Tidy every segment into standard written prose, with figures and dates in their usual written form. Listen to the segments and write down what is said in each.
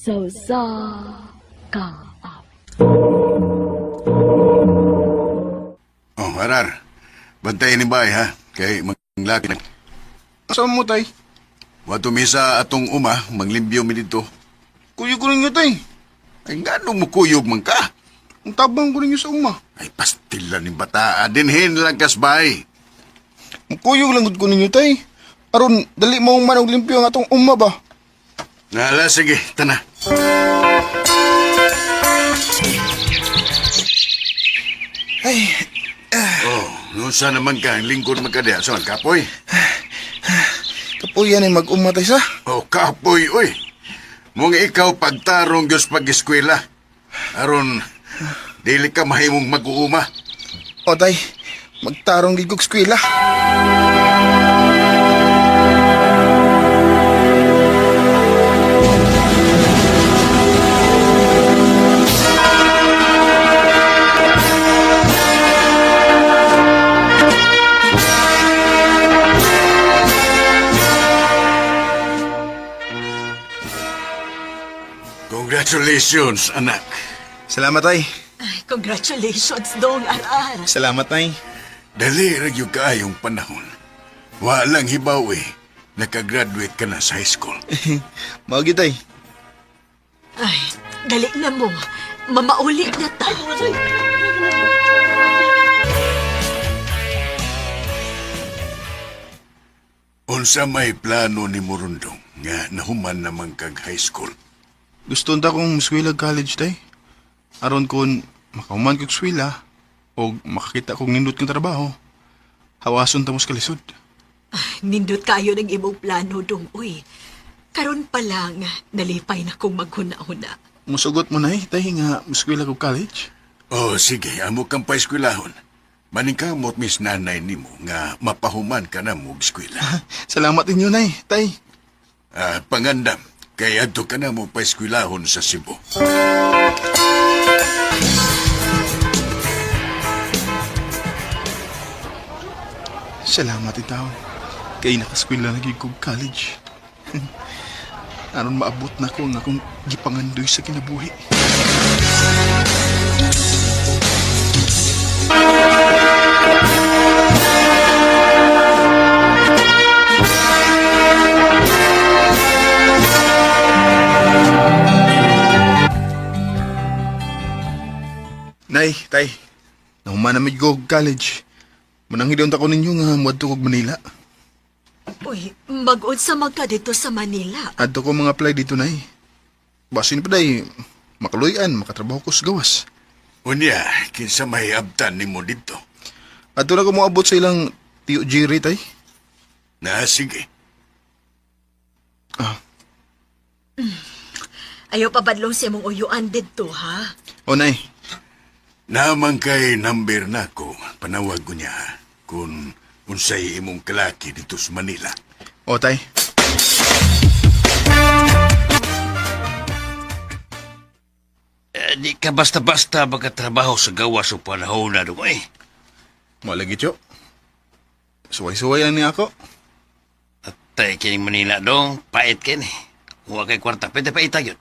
Sa usa ka awit. Oh, Arar. Bantayan ni bay ha. Kay manglaki na. Asa mo, tay? Wato misa atong uma, manglimbyo mi dito. Kuyog ko ninyo, tay. Ay, ngano mo kuyog man ka? Ang tabang ko ninyo sa uma. Ay, pastila ni bata. Dinhin lang kas bay. Mukuyog lang gud ko ninyo, tay. Aron, dali mo man og limpyo ang atong uma ba? Nala, sige, tana. Ay, Oh, nusa naman ka, ang lingkod man ka diha. Saan, kapoy? kapuyan ay mag-uma, tay, sa. Oh, kapoy, oy. Mong ikaw pagtarong Diyos pag-eskwela. Aron, dili ka mahimong mag-uuma. O, tay, magtarong gid kog eskwela. Congratulations, anak. Salamat, tay. Ay, congratulations, Dong Arar. Salamat, tay. Dali ra gyud kaayong panahon. Walang hibaw eh. Nakagraduate ka na sa high school. Mao gyud, tay. Ay, dali na mo. Mamauli na ta. Unsa may plano ni Murundong nga nahuman naman kag high school. Gusto unta kong eskwela college, tay. Aron kon makahuman kog eskwela o makakita kog nindot kong trabaho, hawason ta mo sa kalisod. Nindot kayo ng imong plano, Dong. Uy, karon pa lang, nalipay na kong maghuna-huna. Musugot mo na eh, tay, nga eskwela kog college. Oh, sige, amo kang paeskwelahon. Maningkamot mis nanay nimo nga mapahuman ka na mo og eskwela. Salamat inyo, nay, tay. Ah, pangandam, kay adto ka na mo paeskwelahon sa Cebu. Salamat itaw. Kay nakaskwela na gyud kog college. Aron maabot na ko ang akong gipangandoy sa kinabuhi. Nay, tay, nahuman na mi og college. Mananghid unta ko ninyo nga moadto kog Manila. Uy, mag-unsa man ka dito sa Manila. Adto ko mga apply dito nay. Basin pa day, makaluyan, makatrabaho ko sa gawas. Unya, kinsa may abtan nimo didto? Adto na ko moabot sa ilang Tiyo Jerry tay. Na sige. Ah, Ayaw pabadlong sa imong uyuan didto, ha? o nay, Naman kay number nako, panawag ko niya ha, kung unsay imong kalaki dito sa Manila. o tay. Eh, di ka basta-basta magkatrabaho sa gawas o panahon na doon eh. Malagi tiyo. Suway-suway lang niya ako. At tay, kining Manila dong, pait kini. Huwa kay kwarta, pwede pa itag yun.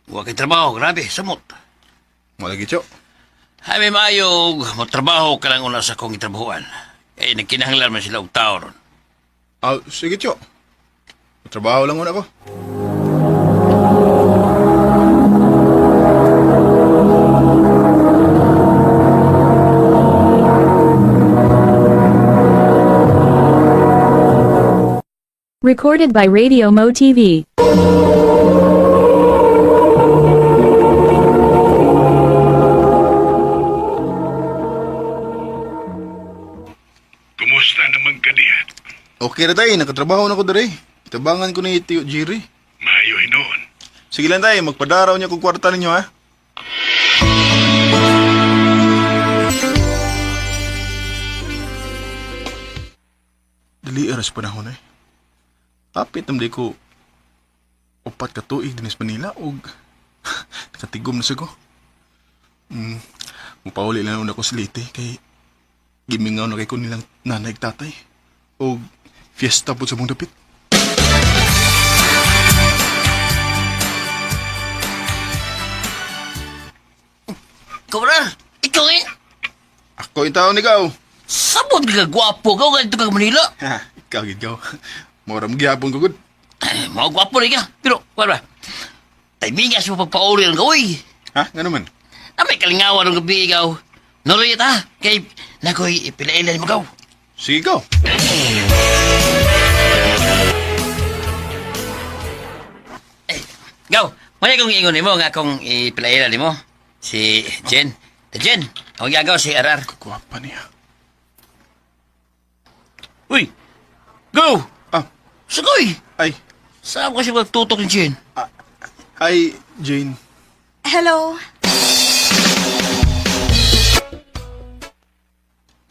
Huwa kay trabaho, grabe, samot. Malagi tiyo. Ay, may maayog, matrabaho ka lang una sa kong itrabahuan. Eh, nagkinahanglan man sila og tao ron. Ah, sige tiyo. Trabaho lang muna ako. Recorded by Radio Mo TV. Kumusta naman ka diha? Okay ra tay, nakatrabaho na ko dere. Tabangan ko ni Tiyo Jerry. Maayo hinuon. Sige lang tay, magpadaraw niya kog kwarta ninyo ha. Dali aras panahon eh. Kapit naman di ko upat ka tuig din sa Manila og nakatigom na siya ko. Mm, mupauli lang una ko sa Leyte kay gimingaw na kay ko nilang nanay ug tatay og fiesta po sa mong dapit. Ikaw na. Ikaw eh. Ako yung taon ikaw. Sabot ka gwapo ka. Huwag ka Manila. Ha, ikaw gid gaw. Mora mo gihapon ko gud. Ay, mga gwapo rin ka. Pero, wala ba? Timingas mo pagpauli ng gawin. Ha, nga naman. Na may kalingawan ng gabi ikaw. Nuloy ta. Kay, nakoy, ipilailan mo gaw. Sige ikaw. Eh, gaw, may akong ingon nimo nga akong ipilailan nimo. Si Jen. Si Jen, ang gagaw si Arar. Kagwapa niya. Uy! Go! Ah, Sagoy! ay. Saan ko siya magtutok ni Jen? Hi, Jane. Hello.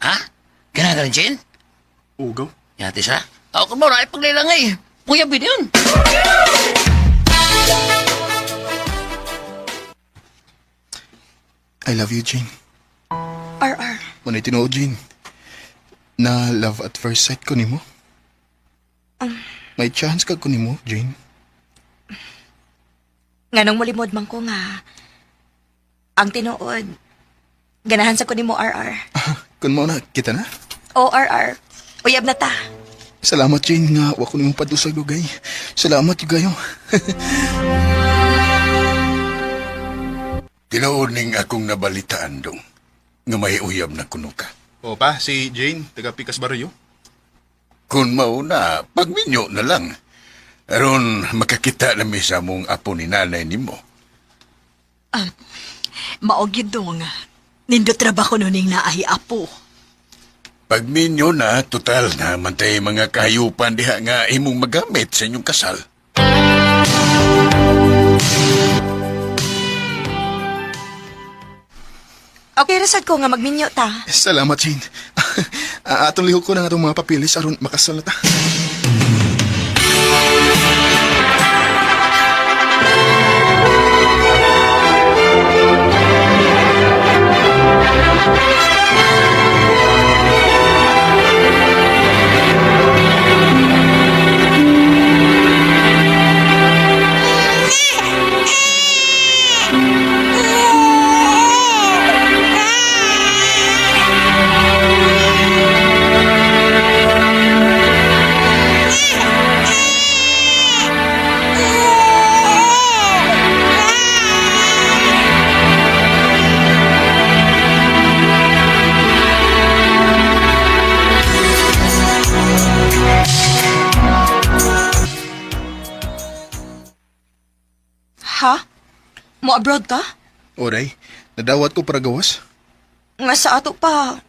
Ha? Gana ka rin, Jen? Ugaw. Yate siya? Ako mo, ay paglilangay. Kuya, bin yun. I love you, Jane. RR. Manay tinuod, Jane. Na love at first sight ko nimo. May chance ka ko nimo, Jane. Nganong mulimod man ko nga. Ang tinuod. Ganahan sa ko nimo RR. Kun mo na, kita na. O RR. Uyab na ta. Salamat, Jane, nga wa ko nimong padusag dugay. Salamat, yung kayo. Tinuod ning akong nabalitaan dong nga may uyab na kuno ka. O pa, si Jane, taga Picas Barrio. Kung mauna, pagminyo na lang. Aron makakita na mi sa mong apo ni nanay nimo. Mao gyud dong. Nindot ra ba kuno ning naay apo? Pagminyo na, total na mantay mga kahayupan diha nga imong magamit sa inyong kasal. Okay ra sad ko nga magminyo ta. Salamat, Jane. Atong lihok ko na nga itong mga papilis aron makasal na ta. Ha? Mo abroad ka? Oray, nadawat ko para gawas. Nga sa ato pa.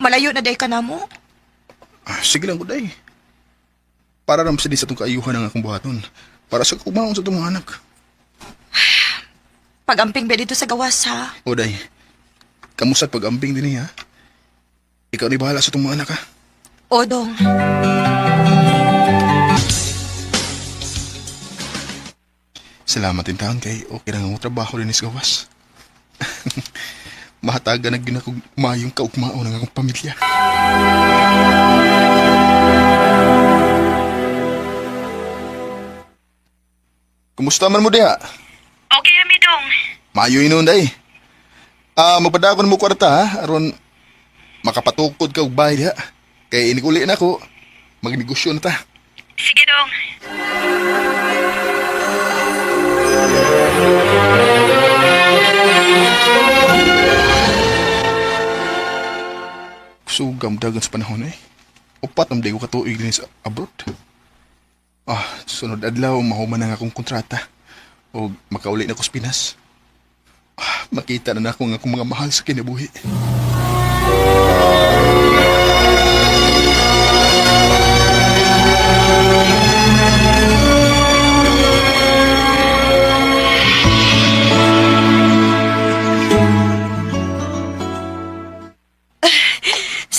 Malayo na day ka na mo. Ah, sige lang ko, day. Para ram sa di sa itong kaayuhan ang akong buhaton. Para sa kumaon sa itong mga anak. Pagamping ba dito sa gawas ha? Oday, kamusad pag-amping din niya. Ikaw ni bahala sa itong mga anak, ha? O dong. Salamat din taon kay okay na nga mo trabaho din sa gawas. Mahatagan na gina kog mayong kaugmao ng akong pamilya. Kumusta man mo diha? Okay rami dong. Maayo inon day. Ah, magpadakon mo kwarta ha aron makapatukod ka og bahay diha. Kay inikuli na ko, magnegosyo na ta. Sige dong. Sugam dagan sa panahon eh. Upat ang ko katuig din sa abroad. Ah, sunod adlaw mahuman na nga akong kontrata. O makauli na ko sa Pinas. Ah, makita na nako nga akong mga mahal sa kinabuhi.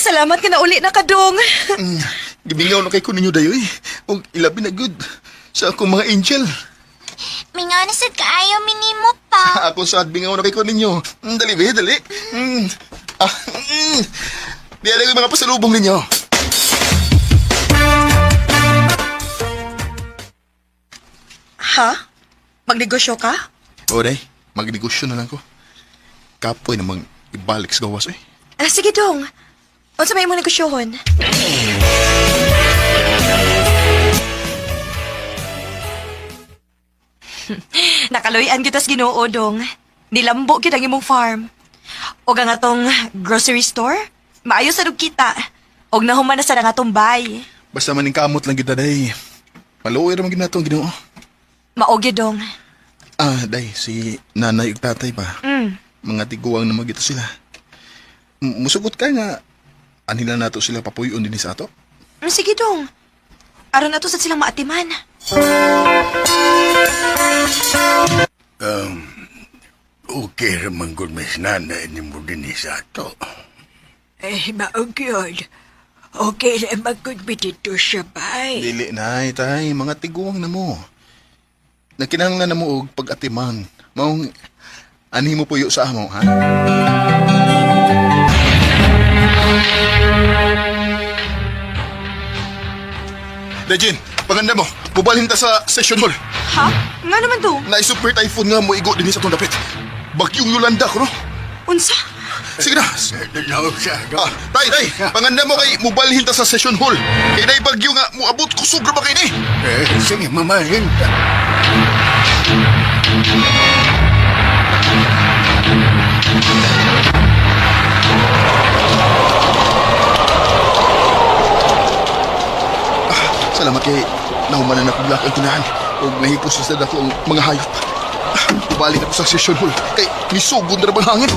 Salamat ka na uli na kadong. Gibingaw na kay ko ninyo dayo eh. Og ilabi na good sa akong mga angel. Mingaw na sad kaayo minimo pa. Ako sad bingaw na kay ko ninyo. Dali be, dali. Ah. Di alam ko yung mga pasalubong ninyo. Ha? Magnegosyo ka? Oray, magnegosyo na lang ko. Kapoy namang ibalik sa gawas eh. Ah, sige dong. Unsa may imong negosyohon? Nakaloy-an kita sa Ginoo dong. Nilambo kita ang imong farm. Og ang atong grocery store, maayo sa dug kita. Og nahuman na sa ang atong bay. Basta man kamot lang kita day. Maluoy ra man gyud nato ang Ginoo. Maogi dong. Ah, day si nanay ug tatay pa. Mga tiguang na magito sila. Musugot ka nga anila nato sila papuyon dinhi sa ato. Sige dong. Aron ato sad silang maatiman. Okay raman gud mis nanay ni mo din sa ato. Eh, maog yun. Okay na magod dito siya, bay. Dili nay tay, mga tiguang na mo. Nagkinahanglan na mo og pag-atiman. Maong anhi mo puyo sa amo, ha? Dejin, paganda mo. Bubalhin ta sa session hall. Ha? Nga naman dong. Na super typhoon nga mo igo dinhi sa atong dapit. Bagyong Yolanda ko, no? Unsa? Sige na. Naog siya. Ah, tay, tay, panganda mo kay mubalhin ta sa session hall. Kay nay bagyo nga moabot ko sobra ba kay ni? Eh, sige, mamahin ta. Salamat kay nahumanan na kong ang tinahan ug nahipos sa dako ang mga hayop. Ah, Balik ako sa session hall kay nisugod na bang hangin.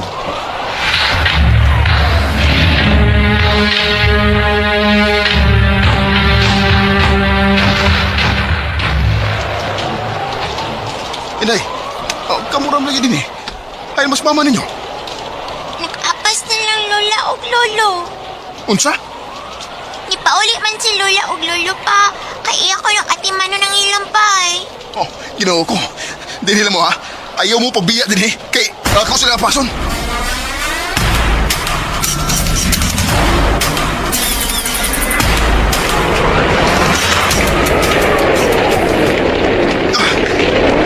Inday, oh, kamuram lagi din eh. Ay, mas mama ninyo. Nag-apas na lang lola og lolo. Unsa? Nipauli man si lola og lolo pa. Kay iya ko ng atimano ng ilang bay. Oh, ginoo ko. Dinhi lang mo ha. Ayaw mo pagbiya dinhi. Kay ako sila pason. Ah,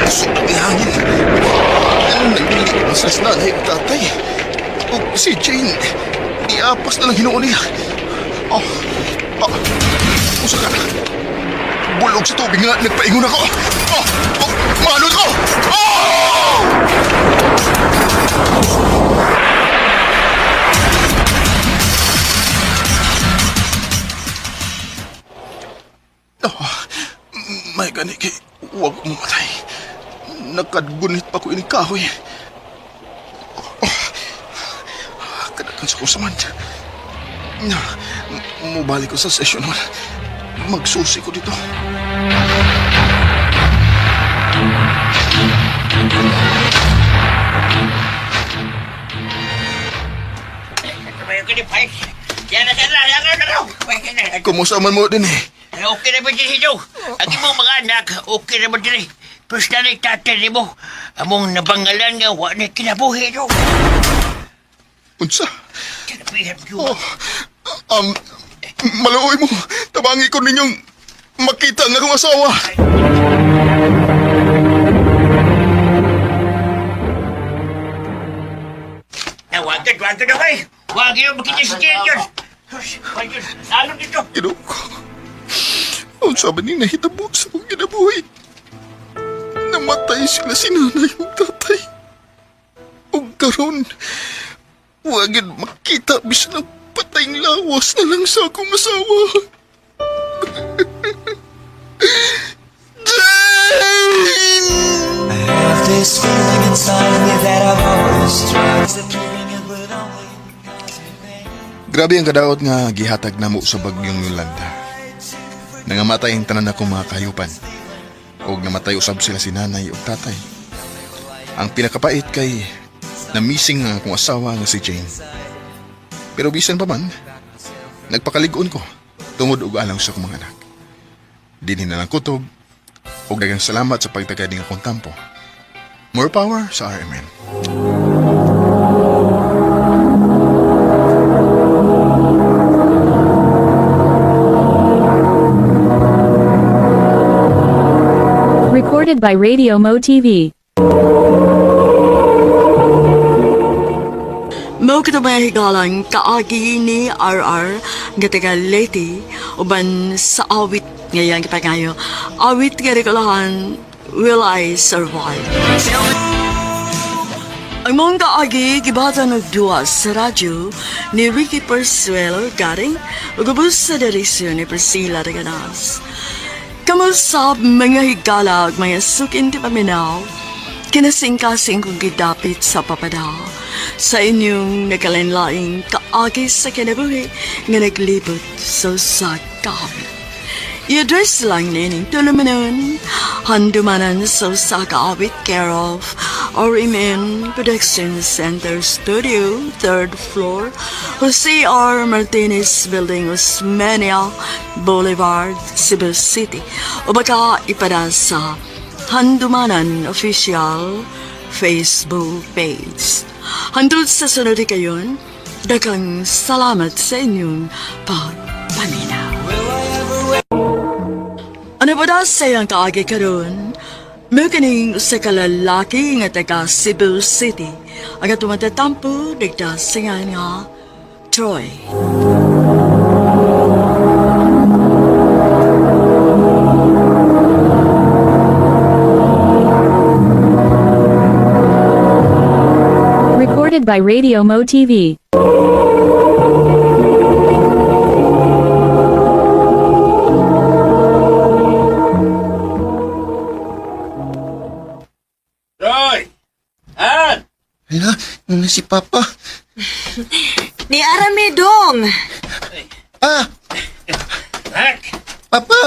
kusog ang hangin. Ano nang mas nanay at tatay? O si Jane, iapas na lang hinuon niya. Oh, oh, usa ka. Bulog sa tubig nga, nagpaingon ako. Oh, oh, manod ko! Oh! Oh, may gani kay wag mo matay. Nakadgunit pa ko ini kahoy. Oh, kadakan sa kusaman. Mubalik ko sa session hall. Magsusi ko dito. Kumusta man mo din eh? Okay na ba din ito? Ang imong mga anak, okay na ba din eh? Basta na tatay mo, among nabangalan nga, wa na kinabuhi ito. Unsa? Kinabuhi mo. Oh, maluoy mo. Tabangi ko ninyong makita ang akong asawa. Na, wag ka, wag ka na kay. Wag yun, makita si Junior. Wag yun, ano dito? Ginoo ko. Unsa ba ning nahitabo sa akong kinabuhi? Namatay sila si nanay ug tatay. Ug karon, wag yun makita bisan ang patayng lawas na lang sa akong asawa. Jane! I have this feeling inside me that I've always tried disappearing it would only cause me pain. Grabe ang kadaot nga gihatag namo sa bagyong Yolanda. Nangamatay ang tanan akong mga kahayupan. Og namatay usab sila si nanay ug tatay. Ang pinakapait kay na-missing ang akong asawa nga si Jane. Pero bisan pa man, nagpakalig-on ko tungod og alang sa akong mga anak. Dinhi na lang kutob ug daghang salamat sa pagtagad ning akong tampo. More power sa RMN. Recorded by Radio Mo TV. Mao kito mga higalang kaagi ni RR nga taga Leyte uban sa awit ngayon gipangayo. Awit nga rekolahan, Will I Survive? Ang mong kaagi gibata og duwa sa radyo ni Ricky Persuelo Garing ug ubos sa direksyon ni Priscilla Reganas. Kamusab mga higala ug mga sukin ti paminaw, kinasingkasing kong gidapit sa papada sa inyong nagkalainlaing kaagi sa kinabuhi nga naglibot sa usa ka awit. I-address lang nining tulumanon, handumanan sa usa ka awit care of RMN Production Center Studio, third floor, Jose R. Martinez Building, Osmeña Boulevard, Cebu City. O baka ipada sa Handumanan Official Facebook page. Hantod sa sunod kayon, daghang salamat sa inyong pagpaminaw. Ano ba da sa iyang kaagi karon? Mao kining usa ka lalaki nga taga Cebu City. Ang atong matatampo nagdasingan nga Troy. Recorded by Radio Mo TV. Roy! An! Hala, nana si Papa. Ni Arame dong. Ah, Nak! Papa!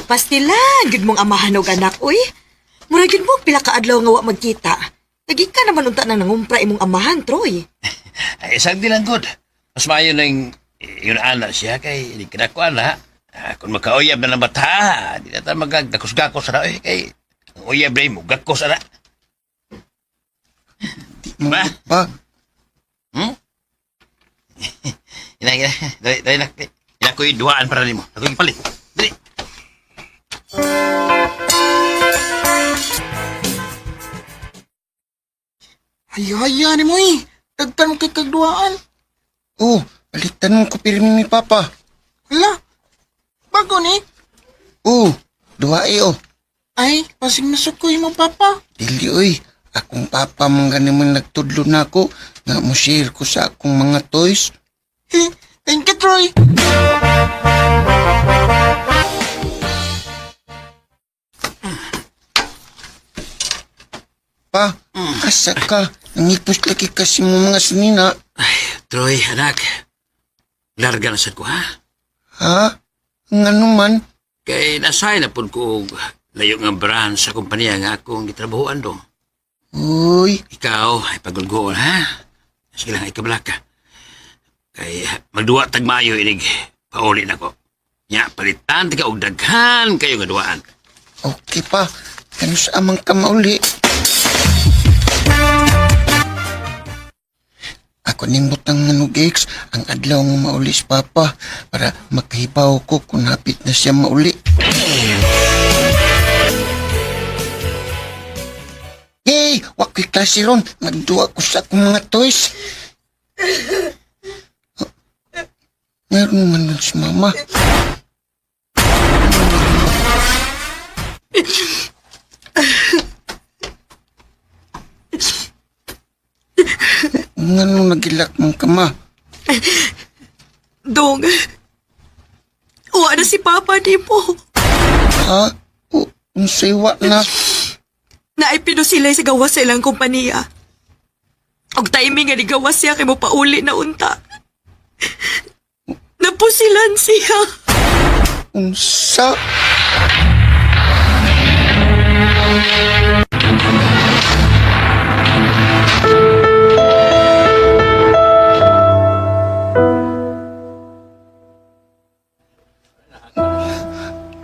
Pastilan, gud mong amahan og anak, uy. Mura gud mo pila ka adlaw nga wa magkita. Nagi ka naman unta nang nangumpra imong amahan, Troy. Ay, isang di lang good. Mas maayo nang yun ana siya kay hindi kinako ana. Ah, kung makauyab na ng bata, di na tayo magagakos-gakos na. Eh, kay ang uyab na mo, gakos na. Ba? Pa, Ina, ina, dali, dali, nak. Ina ko'y duhaan para nimo. Ako palit. Dali. Hayaya ni mo eh. Dagtan mo kay kagduaan. oh, balitan mo ko pirmi ni Papa. Hala, bago ni. Oh, duwae oh. Ay, pasig nasukoy mo, Papa. Dili oy, akong papa man gani man nagtudlo na ako nga mo share ko sa akong mga toys. Thank you, Troy. Pa, asa ka? Nangipos lagi kasi mo mga sinina. Ay, Troy, anak. Larga na sad ko, ha? Ha? Ngano man? Kay nasay na pud ko og layo nga brand sa kompanya nga akong gitrabahoan dong. Uy, Ikaw ay pagulgoon, ha? Sige lang, ikabalaka. Kay magduwa tag maayo inig pauli na ko. Nya, palitan ka og daghan kayo nga duwaan. okay pa. Kano sa amang ka mauli? Ako ning butang manugiks ang adlaw nga mauli si Papa para makahibaw ko kung hapit na siya mauli. Yay! Wa ko'y klase ron. Magduwa ko sa akong mga toys. Meron man nun si Mama. Ngano nagilak mong kama? Dong, wa na si Papa di mo. Ha? O, unsay wa na? Naipino sila sa gawas sa ilang kompanya. Og timing nga nigawas siya kay mo pauli na unta. Napusilan siya. Unsa?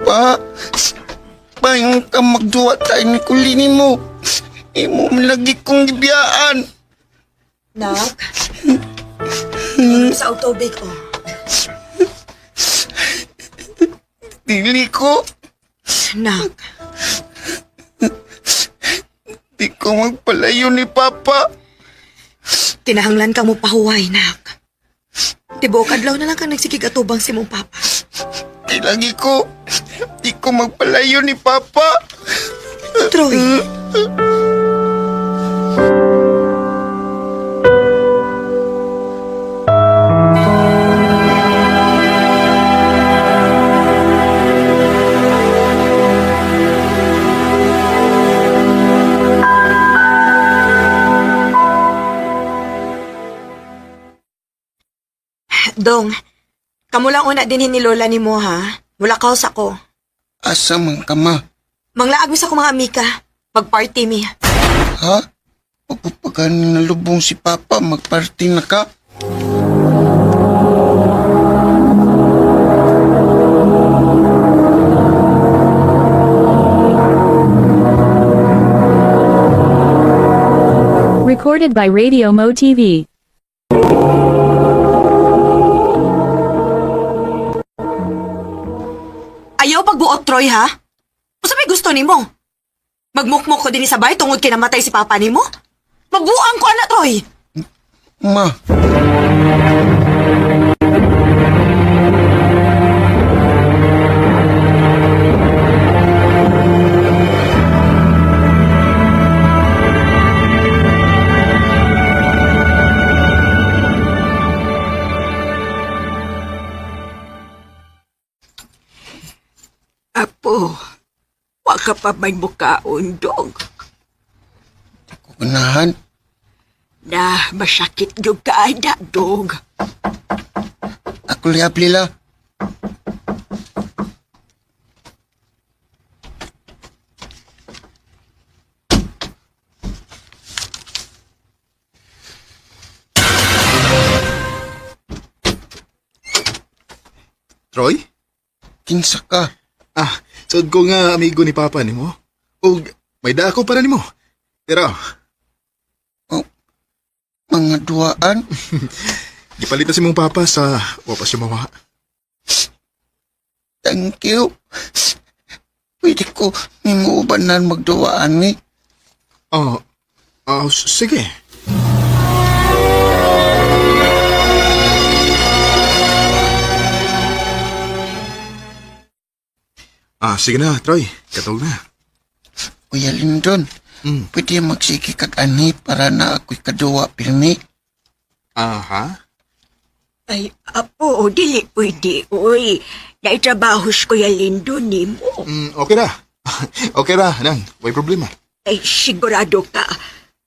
Pa, pa yung ka magduwa tayo ni kulinin mo. Imo man lagi kong gibiyaan. Nak, sa og tubig, oh. Dili ko, Nak, di ko magpalayo ni Papa. Kinahanglan kang mopahuway, nak. Tibuok adlaw na lang kang nagsigig atubang si mong papa. Di lagi ko. Di ko magpalayo ni Papa. Troy. Dong, kamo lang una din ni Lola ni mo ha. Wala ka sa ko. Asa man ka, ma? Manglaag mi sa akong mga amika. Magparty mi. Ha? Pagpapagani na lubong si Papa, magparty na ka? Recorded by Radio Mo TV. Ayaw pagbuot, Troy, ha? Unsa may gusto nimo? Magmukmok ko din sa bay tungod kay namatay si papa nimo? Mabuang ko ana, Troy. Ma, Apo, wa ka pa may mukaon, dog. kukunahan. Na, masakit yung kaana, dog. Ako liap lila. Troy? Kinsa ka? Ah, sud ko nga amigo ni Papa nimo. Ug may da ako para nimo. Pero Mga duaan? gipalit na si mong papa sa wa pa siya mawa. Thank you. Pwede ko nimuubanan magduwaan ni. Oh, oh, sige. Ah, sige na, Troy. Katog na. Kuya Lindon, pwede magsige kag ani para na ako'y kaduwa pirmi. Aha. Ay, apo, dili pwede, uy. Naitrabahos ko ya Lindo nimo. Okay ra. Okay ra, nang. Way problema. Ay, sigurado ka.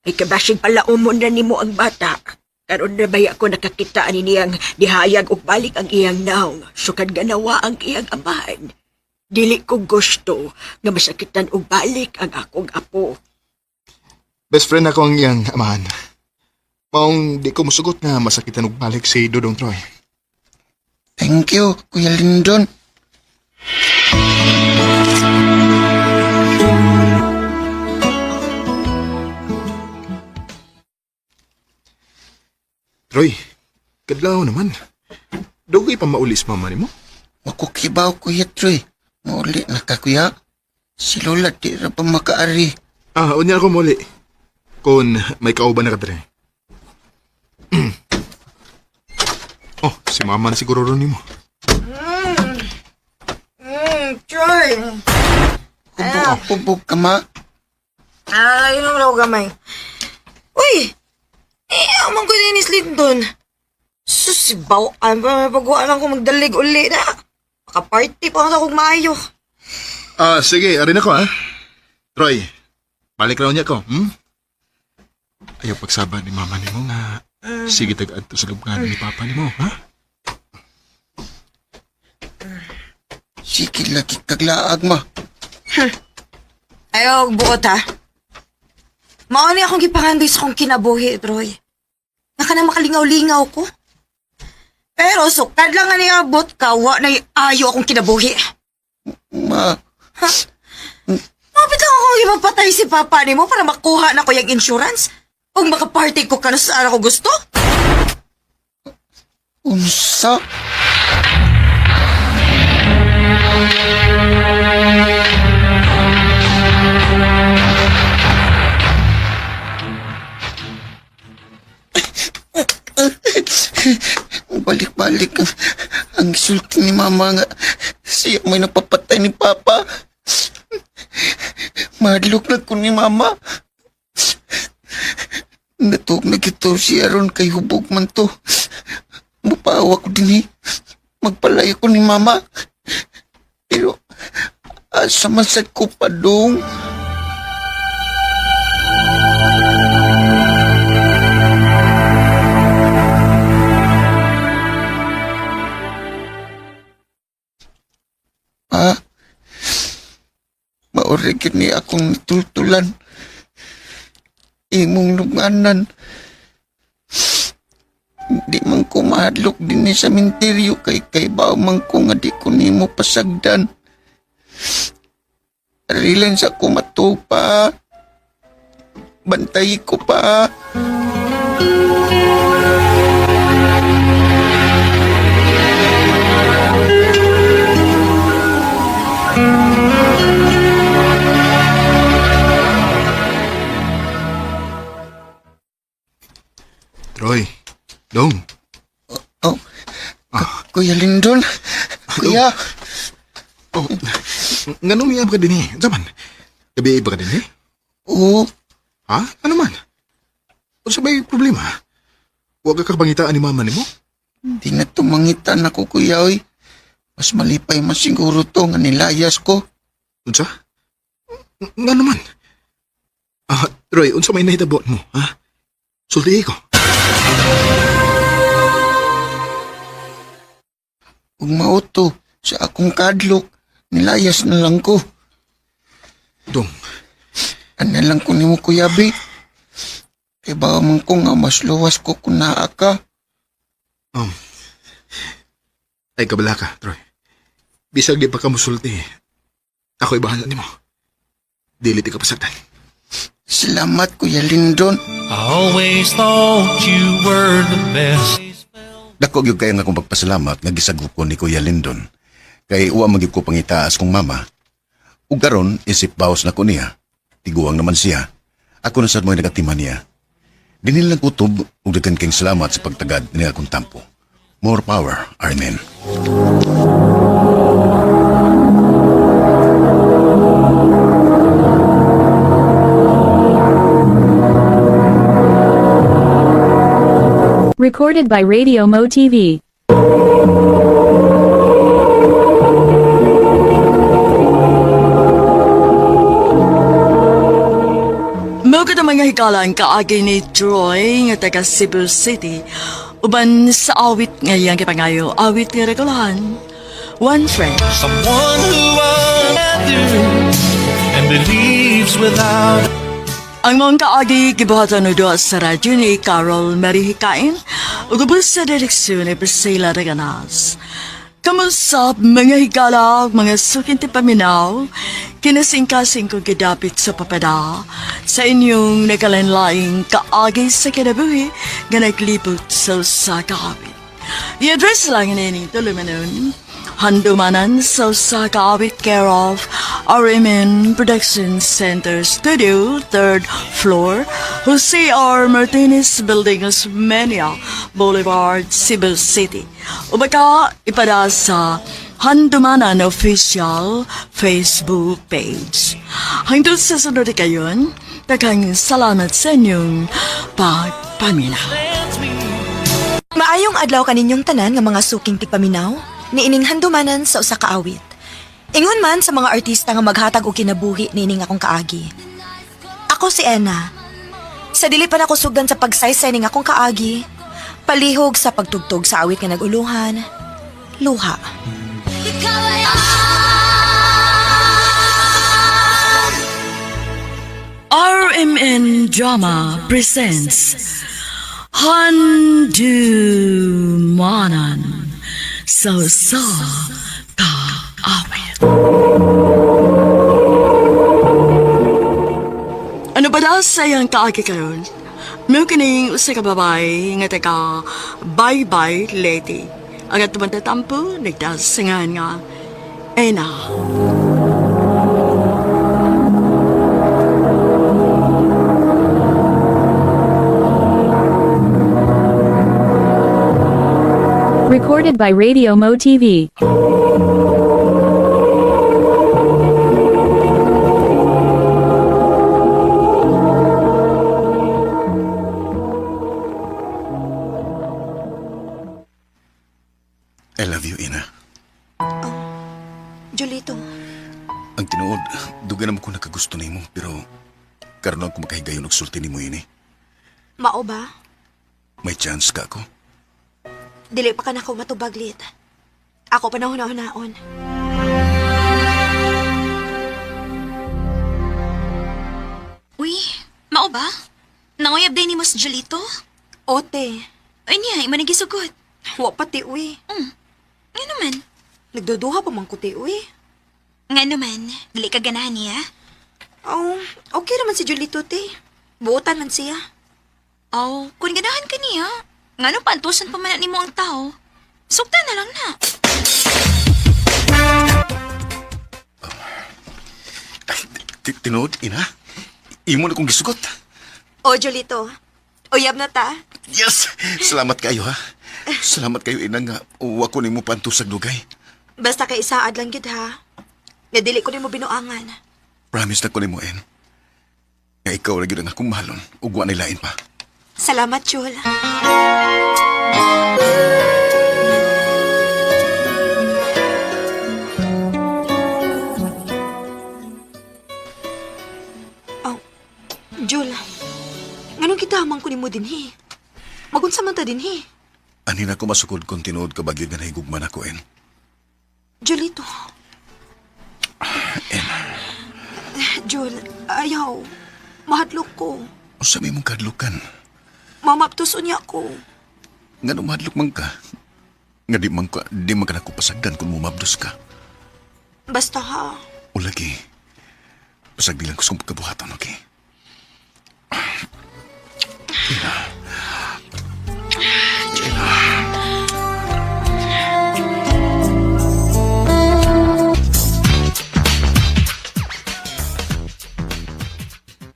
Ay, kabasig pala umon na nimo ang bata. Karon na baya ko nakakita ani niyang dihayag og balik ang iyang naong. Sukad ganawa ang iyang amahan. Dili ko gusto nga masakitan og balik ang akong apo. Best friend ako ang iyang amahan. Maong di ko musugot nga masakitan og balik si Dodong Troy. Thank you, Kuya Lindon. Troy, kadlaw naman. Dugay pa maulis mama nimo. Makukibaw, Kuya Troy. Mauli na ka, Kuya. Si Lola di ra pa makaari. Ah, unya ako muli. Kung may kauban na ka dre. Oh, si mama na siguro ron nimo. Troy. Hubog ka, ma. Ah, yun ang raw gamay. Uy! Eh, amang ko din is Lindon. Susibaw, ang paguan lang ko magdalig uli na. Makaparty pa ako kung maayo. Ah, sige, arin ako ha. Troy, balik raw niya ko, Ayaw pagsaba ni mama nimo nga. Sige tag-adto sa lubnganan ni papa nimo, ha? Sige lagi kaglaag, ma. Ayaw, buot ha. Mauni akong gipangandoy sa akong kinabuhi, Troy. Naka na makalingaw-lingaw ko. Pero sukad lang nga niabot ka, wa na ayo akong kinabuhi. Ma, Mapit lang akong ipapatay si papa nimo para makuha na ko yung insurance. Ug makaparty ko kano saan ako gusto. unsa? Balik ang sulti ni mama nga siya may napapatay ni papa. Mahadlok na ko ni mama. Natuog na kito siya ron kay hubog man to. Mupawa ko din eh. Magpalayo ko ni mama. Pero asa man sad ko pa dong. Pa, maori gyud ni akong natultulan. Imong lunganan. Di man ko mahadlok din sa minteryo kay bao man ko nga di ko nimo pasagdan. Arilan sa ko pa. Bantay ko pa. Troy, dong. Oh, Kuya Lindon. Kuya. Oh, nganong niya ba ka din eh? Unsa man? Gabi ba ka din eh? Oo. Ha? Ano man? Unsa may problema? Huwag ka kapangitaan ni mama nimo? Di na tumangitan ako, kuya, oy. Mas malipay man siguro to nga nilayas ko. Unsa? Nga naman? Ah, Troy, unsa may nahitabo mo, ha? Sultihi ko. Ug mauto sa akong kadlok, nilayas na lang ko. Dong. Ano lang ko nimo, kuya, bi. Kay bawa man ko nga mas luwas ko kung naa ka. Ay, kabala ka, Troy. Bisag di pa ka musulti. Ako'y bahala nimo. Dili ti ka pasagdan. Salamat, Kuya Lindon. I always thought you were the best. Dako gyud kayo nga akong pagpasalamat nga gisagop ko ni Kuya Lindon. Kay uwa man gyud ko pangitaas kong mama. Ug karon isip bawas na ko niya. Tiguang naman siya. Ako na sad mo'y nagatiman niya. Dinil lang kutob ug daghan kayong salamat sa pagtagad niya akong tampo. More power, Amen. Recorded by Radio Mo TV. Mao ka mga higala ang kaagi ni Troy nga taga Cebu City. Uban sa awit nga iyang gipangayo, awit nga regulahan. One friend. Someone who others and believes without Ang mga kaagi gibuhatan no duha sa radyo ni Carol Mary Hikain ug ubos sa direksyon ni Priscilla Reganas. Kamusap mga higala ug mga sukinti paminaw, kinasingkasing ko gidapit sa papada sa inyong nakalanlaing kaagi sa kinabuhi nga naglibot sa usa ka awit. I-address lang ini tulumanon. Handumanan sa usa ka awit care of RMN Production Center Studio, 3rd floor, Jose R. Martinez Building, Osmeña Boulevard, Cebu City. O baka ipada sa Handumanan Official Facebook page. Hangtod sa sunod kayon, daghang salamat sa inyong pagpaminaw. Maayong adlaw kaninyong tanan nga mga suking tigpaminaw, niining handumanan sa usa ka awit. Ingon man sa mga artista nga maghatag og kinabuhi niining akong kaagi. Ako si Ena. Sa dili pa nako sugdan sa pagsaysay ning akong kaagi, palihog sa pagtugtog sa awit nga naguluhan, luha. RMN Drama presents Handumanan sa usa ka awit. Ano ba daw sa iyang kaagi karon? Mao kining usa ka babae nga taga Bye Bye Lady. Ang atong tatampo nagdasingan nga Ena. Recorded by Radio Mo TV. I love you, Ina. Julito, Ang tinuod, dugay naman ko nakagusto nimo pero karon lang ko makahigayon og sulti nimo ini. mao ba? May chance ka ako. Dili pa ka nako matubaglit. Ako pa na hunahunaon. Uy, mao ba? Nanguyab day ni mo si Julito? Ote, Ay niya, ima nagisugot. wa pa ti uy. Nga naman. Nagduduha pa man ko ti uy. Nga naman, dili ka ganahan niya. Oh, okay naman si Julito te. Buotan man siya. Aw, kung ganahan ka niya, ngano pantusan pa man na nimo ang tao? Sugta na lang na. Ay, tinuod, Ina. Imo na kong gisugot. O Julito, uyab na ta. Yes! Salamat kayo, ha? Salamat kayo, Ina, nga uwa ko nimo pantusag dugay. Basta kay isaad lang gid ha. Nga dili ko nimo binuangan. Promise na ko nimo, En. Nga ikaw ra gyud ang akong mahalon ug wa lain pa. Salamat, Jul. Oh, Jul. Nganong kita man ko nimo dinhi? Magunsa man ta dinhi? Ani na ko masukod kung tinuod ka ba gyud nga nahigugma na ko, En. Julito. En, Jul, ayaw. Mahadlok ko. unsa may imong kadlukan? Mamaptos unya ko. Nga mahadlok man ka. Nga di man ka nako pasagdan kung mumabdos ka. Basta ha. O lagi, pasagdi lang ko sa pagkabuhaton, okay? Ina. Ina.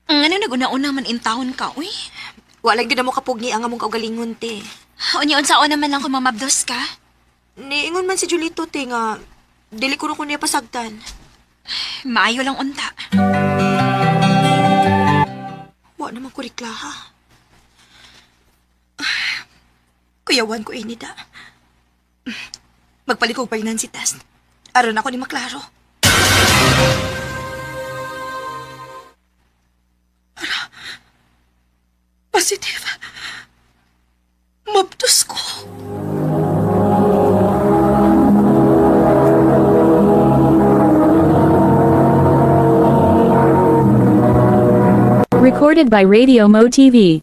Ngano naguna-una man in town ka, uy? Wala gyud na mo kapugni ang among kaugalingon te. Unya unsaon naman lang kung mamabdos ka? Niingon man si Julito te nga dili ko na ko niya pasagdan. Maayo lang unta. Wa naman ko reklaha. Kuyawan ko ini da. Magpalikog pregnancy test. Aron ako ni maklaro. Ara. Positive. Mabdos ko. Recorded by Radio Mo TV.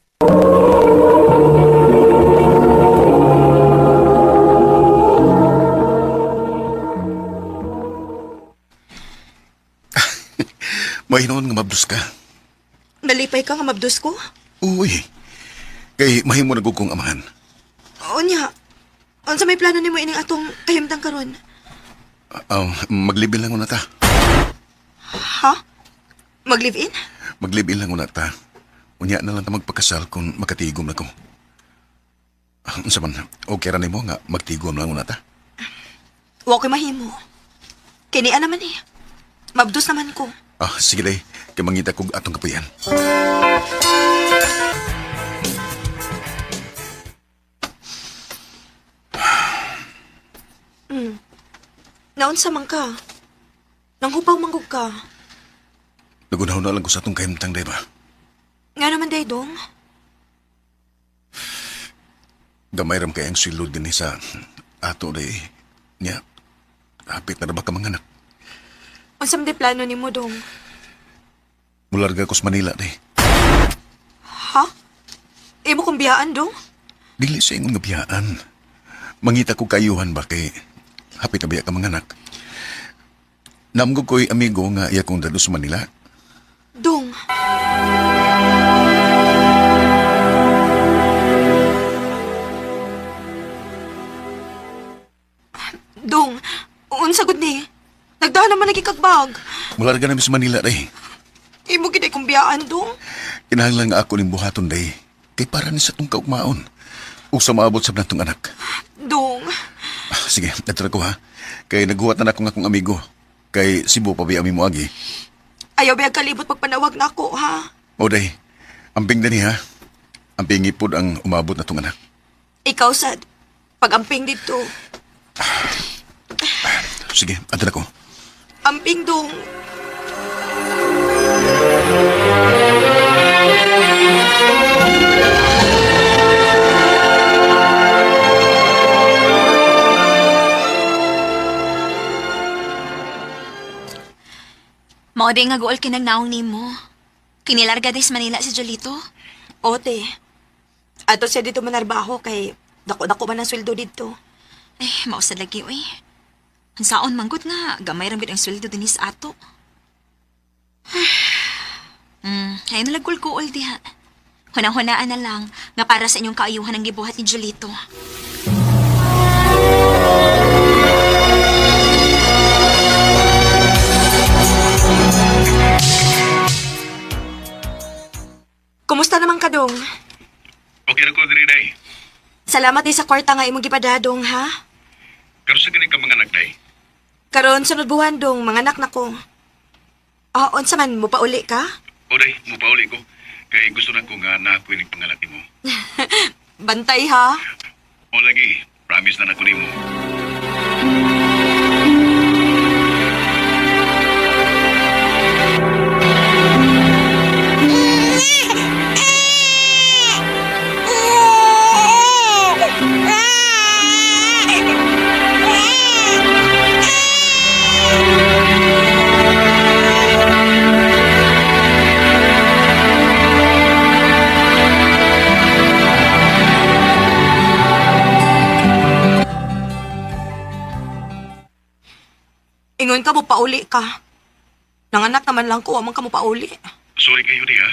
Mahinoon nga mabdos ka. Nalipay ka nga mabdos ko? Uy, kay mahimo na gud kong amahan. Unya. Unsa may plano nimo ining atong kahimtang karon? Maglibil lang una ta. Ha? Mag-live-in? Maglibil lang una ta. Unya na lang ta magpakasal kung makatigom na ko. Unsa man, okay ra nimo nga magtigom lang una ta. Wa ko'y mahimo. Kinian naman eh. Mabdos naman ko. Ah, sige day, kay mangita kog atong kapuyan. Naunsa man ka? Nanghupaw manggug ka. Nagunaw na lang ko sa atong kahimtang, day ba? Nga naman day dong. Gamay ram kay ang silod din sa ato day. Nya, hapit na ra ba ka manganak? Unsa man day plano nimo dong? Mularga ko sa Manila day. Ha? Imo kong biyaan dong? Dili sa ingon nga biyaan. Mangita ko kayuhan ba kay hapit na biya ka manganak. Namgo ko'y amigo nga iya kong dalo sa Manila. Dong. Dong, unsa gud ni? Nagdahan naman lagi kag bag. Mularga namin sa Manila day. Imo gid ay kong biyaan dong. Kinahanglan nga ako ning buhaton day. Kay para ni sa tong kaugmaon. Ug sa maabot sa natong anak. Dong. Sige, natira ko ha. Kay naghuwat na akong akong amigo. Kay Cebu pa ba ami mo agi. Ayaw ba kalibot pagpanawag na ako, ha? O day, amping dani ha. Amping ipod ang umabot na tong anak. Ikaw, sad. Pag-amping dito. Sige, adto na ko. Amping dong. Mao di nga guol kinagnaong nimo. Kinilarga des Manila si Jolito. Ote. Ato siya dito manarbaho kay dako-dako man ang sweldo dito. Eh, mausad lagi oy. Ang saon manggut nga gamay ra gud ang sweldo dinhi sa ato. Ay nalagkul-kuol diha. Hunang-hunaan na lang nga para sa inyong kaayuhan ang gibuhat ni Jolito. Kumusta naman ka, dong? Okay na ko diri day. Salamat din sa kwarta nga imong gipadadong, ha? Karon sa gani ka mga anak day. Karon sunod buwan dong, mga anak na ko. Ah, unsa man mo pauli ka? O day, mupauli ko. Kay gusto na ko nga na ako ining pangalaki mo. Bantay ha. O lagi, promise na nako nimo. Ingon ka mo pauli ka. Nanganak naman lang ko, amang ka mo pauli. Sorry kayo di ha.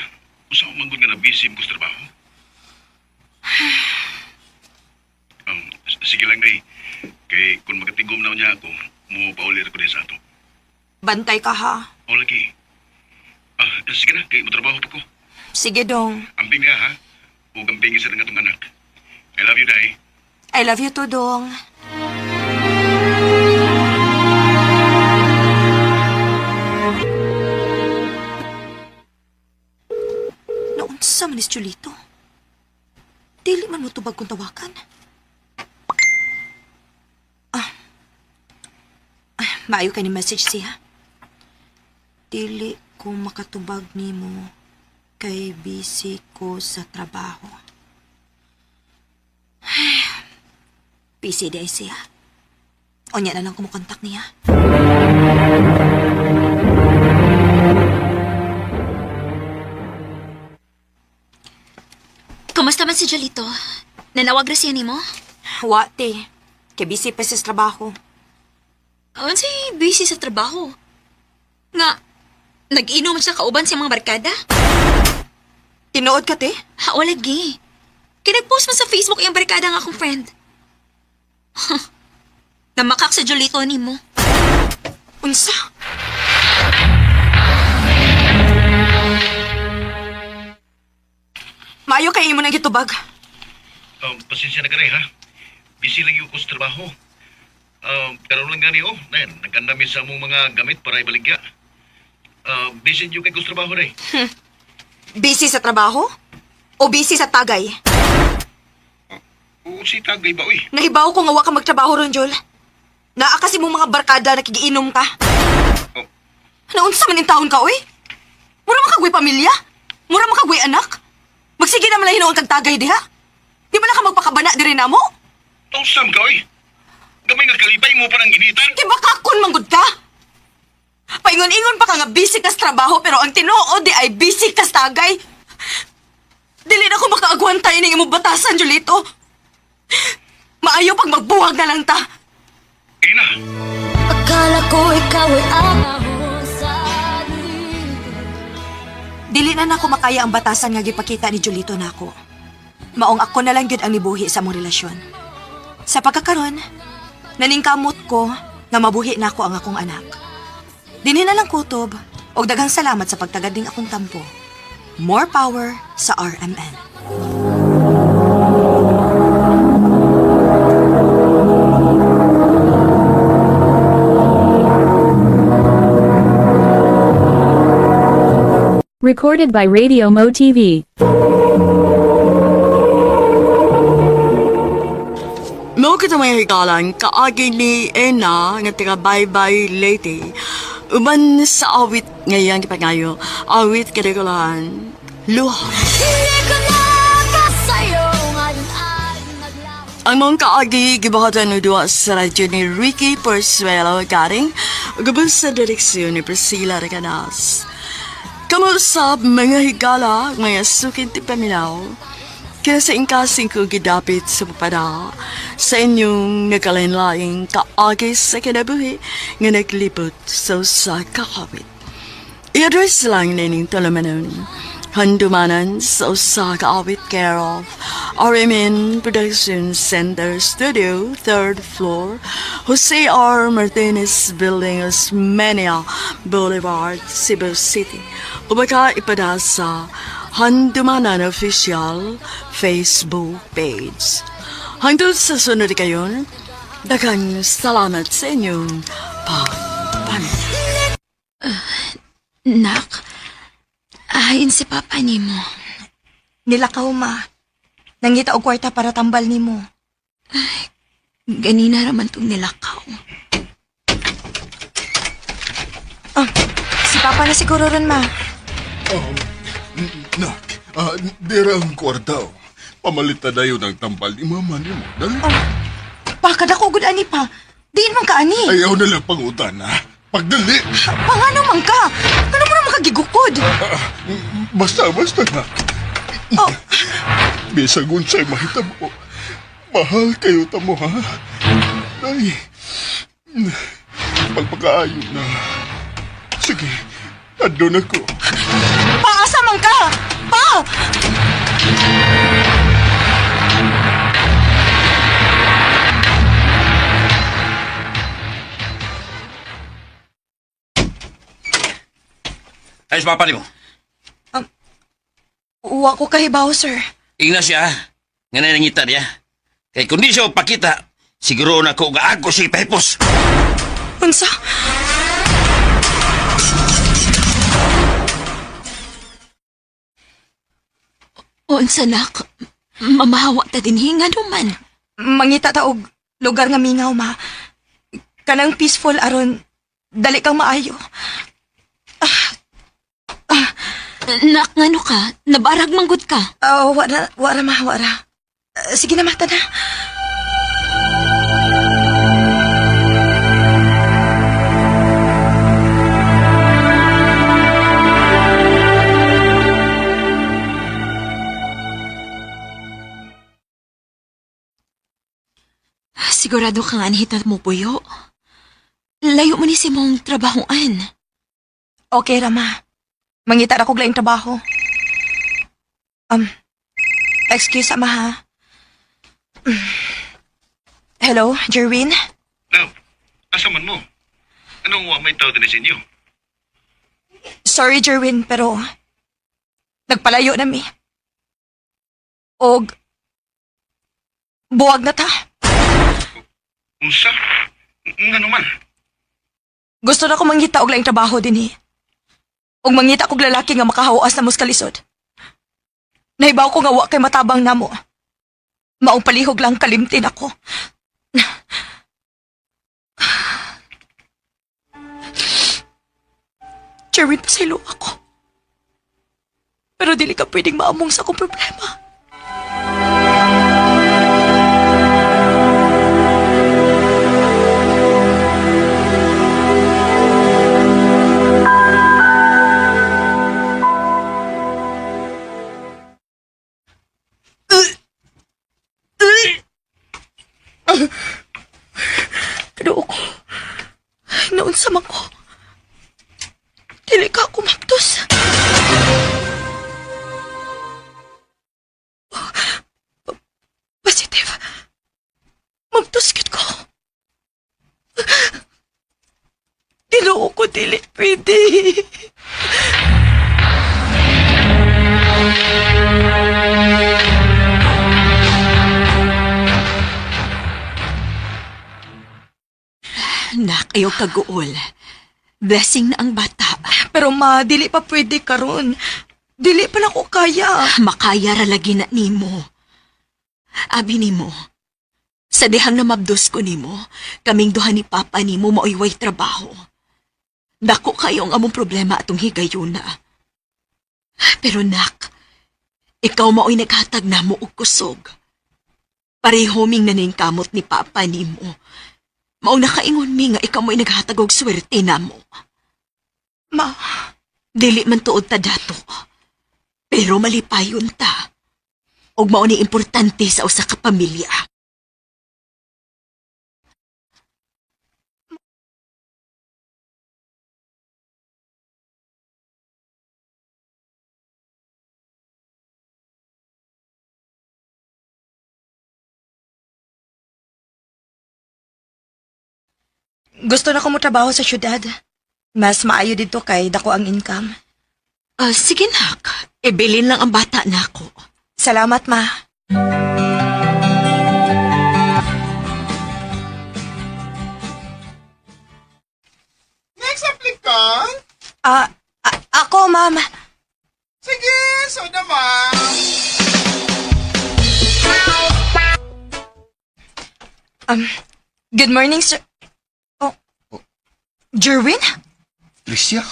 Usa ko manggod nga na busy ko sa trabaho. Sige lang day. Kay kung makatigom na niya ako, mo pauli ra ko di sa ato. Bantay ka ha. O lagi. Ah, sige na, kay motrabaho pa ko. Sige dong. Amping niya ha. Ug amping isa nga atong anak. I love you, day. I love you too, dong. Naunsa man is Chulito? Dili man mo tubag kung tawakan. Ah. Ah, maayo kay ni message siya. Dili ko makatubag nimo kay busy ko sa trabaho. Busy day siya. Onya na lang kumukontak niya. Kumusta man si Jolito? Nanawag ra siya nimo? Wa, te. Kay busy pa siya sa trabaho. Unsay busy sa trabaho? Nga nag-inom siya kauban sa mga barkada? Tinuod ka, te? Ha, wala gi. Kinag-post man sa Facebook iyang barkada nga akong friend. Namakak sa Jolito nimo. Unsa? Maayo kay imo nang gitubag. Pasensya na ka rin, ha? Busy lang yung ko sa trabaho. Karon lang gani, oh. Nayan, nagkandami sa among mga gamit para ibaligya. Busy yung kay ko sa trabaho, day. Busy sa trabaho? O busy sa tagay? Oo, si tagay ba, uy? Nahibaw ko nga wa ka magtrabaho ron, Jol. Naa kasi mong mga barkada nakigiinom ka. Oh. Naunsa man in taon ka, oy? Mura makagway pamilya? Mura makagway anak? Magsige naman lang hinuon kag tagay diha. Di ba na ka magpakabana diri namo? Tausam ka, uy! Gamay nga kalipay mo parang initan. Di ba kakon manggod ka? Paingon-ingon pa ka nga busy ka sa trabaho pero ang tinuod di ay busy ka sa tagay. Dili na ko makaagwantay ning imong batasan, Julito. Maayo pag magbuwag na lang ta. Ina, Akala ko ikaw ay ako. Dili na nako makaya ang batasan nga gipakita ni Julito nako. Maong ako na lang gyud ang nibuhi sa among relasyon. Sa pagkakaron, naningkamot ko nga mabuhi nako ang akong anak. Dinhi na lang kutob og daghang salamat sa pagtagad ning akong tampo. More power sa RMN. Recorded by Radio Mo TV. Mao kita mga higalan, kaagi ni Ena nga taga Baybay Leyte. Uban sa awit ngayang gipangayo, awit kadagulahan, luha. Hindi ko na kasayo ngayon ay naglaho. Ang mong kaagi gibuhatan og duwa sa radyo ni Ricky Porsuelo Garing, ug sa direksyon ni Priscilla Recanas. Kamusab mga higala, mga sukid ti paminaw, kaya sa ingkasing ko gidapit sa papada, sa inyong nagkalain-laing kaagi sa kinabuhi nga naglibot sa usa ka kawit. I-address lang nining tulumanon. Handumanan sa usa ka awit care of RMN Production Center Studio, 3rd floor, Jose R. Martinez Building, Osmeña Boulevard, Cebu City. O baka ipada sa Handumanan Official Facebook page. Hangtod sa sunod kayon, daghang salamat sa inyong pagpaminaw. Nak, ayon si Papa nimo. Nilakaw ma. Nangita og kwarta para tambal nimo. Ganina raman tong nilakaw. Ah, si Papa na siguro ron ma. Nak, dira ang kwarta. Oh. Pamalit na dayon ang tambal ni mama ni mo. Dali. Pa, kadako gud ani pa. Diin man ka ani. Ayaw na lang pangutan, ha? Pagdali! Pangano man ka? Ano mo naman kagigukod? Basta, basta, nak. Oh, Bisag unsay mahitabo. Mahal kayo tamo, ha? Ay, pagpakaayo na. Sige, andun ako. paasa man ka! Pa! Ay, sa papa nimo. Uwa ko kahibaw, sir. Ingna siya, nga na nangita niya. Kay kung di siya pakita, siguro na ko nga ako si Pepos. Unsa? Unsa nak, mamahawa ta din hinga man. Mangita ta og lugar nga mingaw, ma. Kanang peaceful aron dali kang maayo. Nak, ngano ka? Nabarag manggod ka. Ah, wala, wala ma, wala. Sige na, ma, tana. Sigurado ka nga anhita mo puyo. Layo mo ni si mong trabahoan. Okay ra, ma. Mangita ra kog laing trabaho. Um, excuse ama ha. Hello, Jerwin? Love, asa man mo? Anong wa may tao din sa inyo? Sorry, Jerwin, pero nagpalayo na mi. Og buwag na ta. Unsa? Ngano man? Gusto na ko mangita og laing trabaho dinhi. Og mangita kog lalaki nga makahawas na muskalisod. Nahibaw ko nga wa kay matabang namo. Maong palihog lang kalimtin ako. Jerwin, pasaylo ako. Pero dili ka pwedeng maamong sa akong problema. Pero ko, naunsa man ko. Dili ka ako maptos. Positive. Maptos gyud ko. Ginoo ko, dili pwede. Nak, ayaw kaguol. Blessing na ang bata. Pero ma, dili pa pwede karon. Dili pa nako kaya. Makaya ra lagi na nimo. Abi nimo. Sa dihang namabdos ko nimo, kaming duha ni Papa nimo maoy way trabaho. Dako kayo ang among problema atong higayuna. Pero nak, ikaw maoy naghatag namo og kusog. Pareho ming naningkamot ni Papa nimo. Maong nakaingon mi nga ikaw mo'y naghatag og swerte namo. Ma, dili man tuod ta dato. Pero malipayon ta. Og mao ni importante sa usa ka pamilya. Gusto na ko mo trabaho sa syudad. Mas maayo dito kay dako ang income. Ah, sige nak, ibilin lang ang bata nako. Salamat, ma. Next applicant? Ah, ako, ma'am. Sige, so naman. Good morning, sir. Oh, Jerwin? Tricia?